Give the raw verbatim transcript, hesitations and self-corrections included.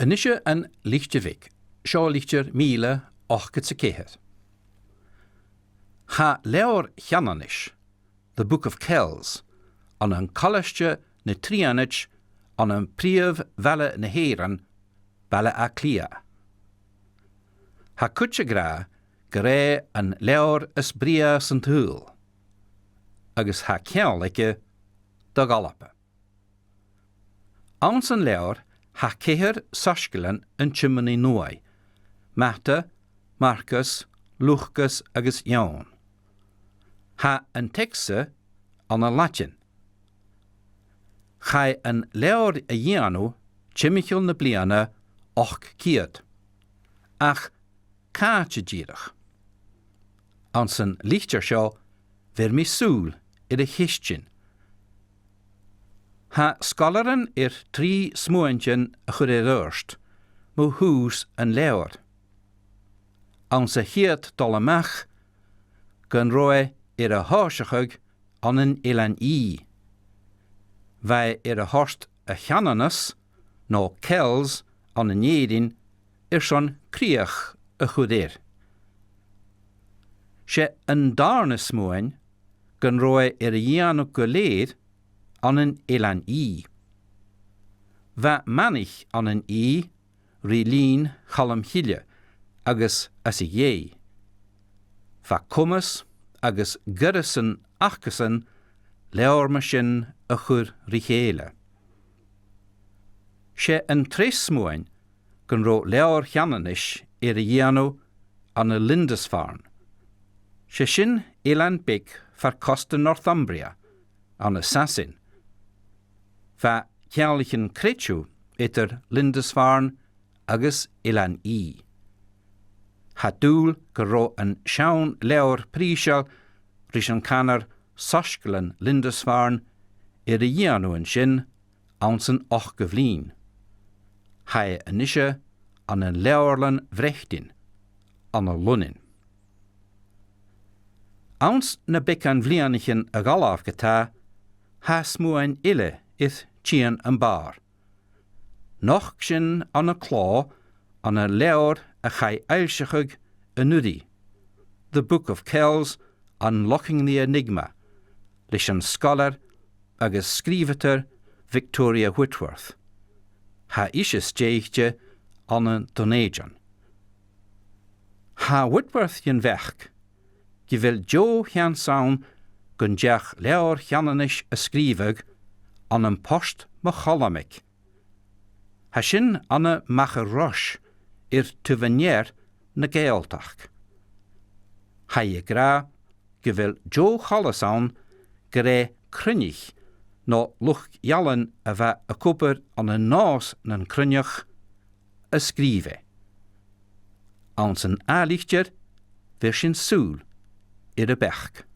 A-nis An Litir Bheag, seo litir mìle, ochdad 's a ceithir. Tha Leabhar Cheanannais, The Book of Kells, ann an Colaiste na Trianaid ann am prìomh bhaile na h-Èireann, Baile Àtha Cliath. Tha cuid ag ràdh gur e an leabhar as brèagha san t-saoghal, agus tha ceangal aige do dh'Alba. Anns an leabhar tha ceithir soisgeilean an Tiomnaidh Nuaidh: Mata, Marcas, Lùcas agus Eòin. Tha an teacsa ann an Laideann. Chaidh an leabhar a dhèanamh timcheall na bliadhna ochd ceud. Ach càite dìreach? Anns an litir seo bheir mi sùil air a' cheist sin. Tha sgoilearan air trì smuaintean a chur air adhart mu thùs an leabhair. Anns a' chiad dol a-mach, gun robh e air a thòiseachadh ann an Eilean Ì. Bha e air a thoirt a Cheanannas, no Kells, ann an Èirinn airson crìoch a chur air. 'S e an dàrna smuain gun robh e air a dhèanamh gu lèir ann an Eilean Ì. Bha manaich ann an Ì ri linn Chaluim Chille agus às a dhèidh. Bha comas agus goireasan acasan leabhar mar sin a chur ri chèile. 'S e an treas smuain gun robh Leabhar Cheanannais air a dhèanamh ann an Lindisfarne. 'S e sin eilean beag far costa Northumbria, ann an Sasainn. Bha ceanglaichean creideimh eadar Lindisfarne agus Eilean Ì. Tha dùil gun robh an seann leabhar prìseil ris an canar Soisgeilean Lindisfarne air a dhèanamh an sin anns an ochdamh linn. Tha e a-nise ann an Leabharlann Bhreatainn, ann an Lunnainn. Anns na beagan bhliadhnaichean a dh'fhalbh ge-tà, tha smuain eile air tighinn am bàrr. Nochd sin ann an clò ann an leabhar a chaidh fhoillseachadh an-uiridh, The Book of Kells: Unlocking the Enigma, leis an sgoilear agus sgrìobhadair Victoria Whitworth. Tha ise stèidhichte ann an Dùn Èideann. Tha Whitworth den bheachd gu bheil deagh sheans ann gun deach Leabhar Cheanannais a sgrìobhadh ann am Port Mo Cholmaig. Tha sin ann am Machair Rois, air taobh an ear na Gàidhealtachd. Tha i ag ràdh gu bheil deagh cholas ann gur e Cruithnich, no luchd-ealain a bha ag obair ann an nòs nan Cruithneach, a sgrìobh e. Anns an ath litir bheir sinn sùil air a beachd.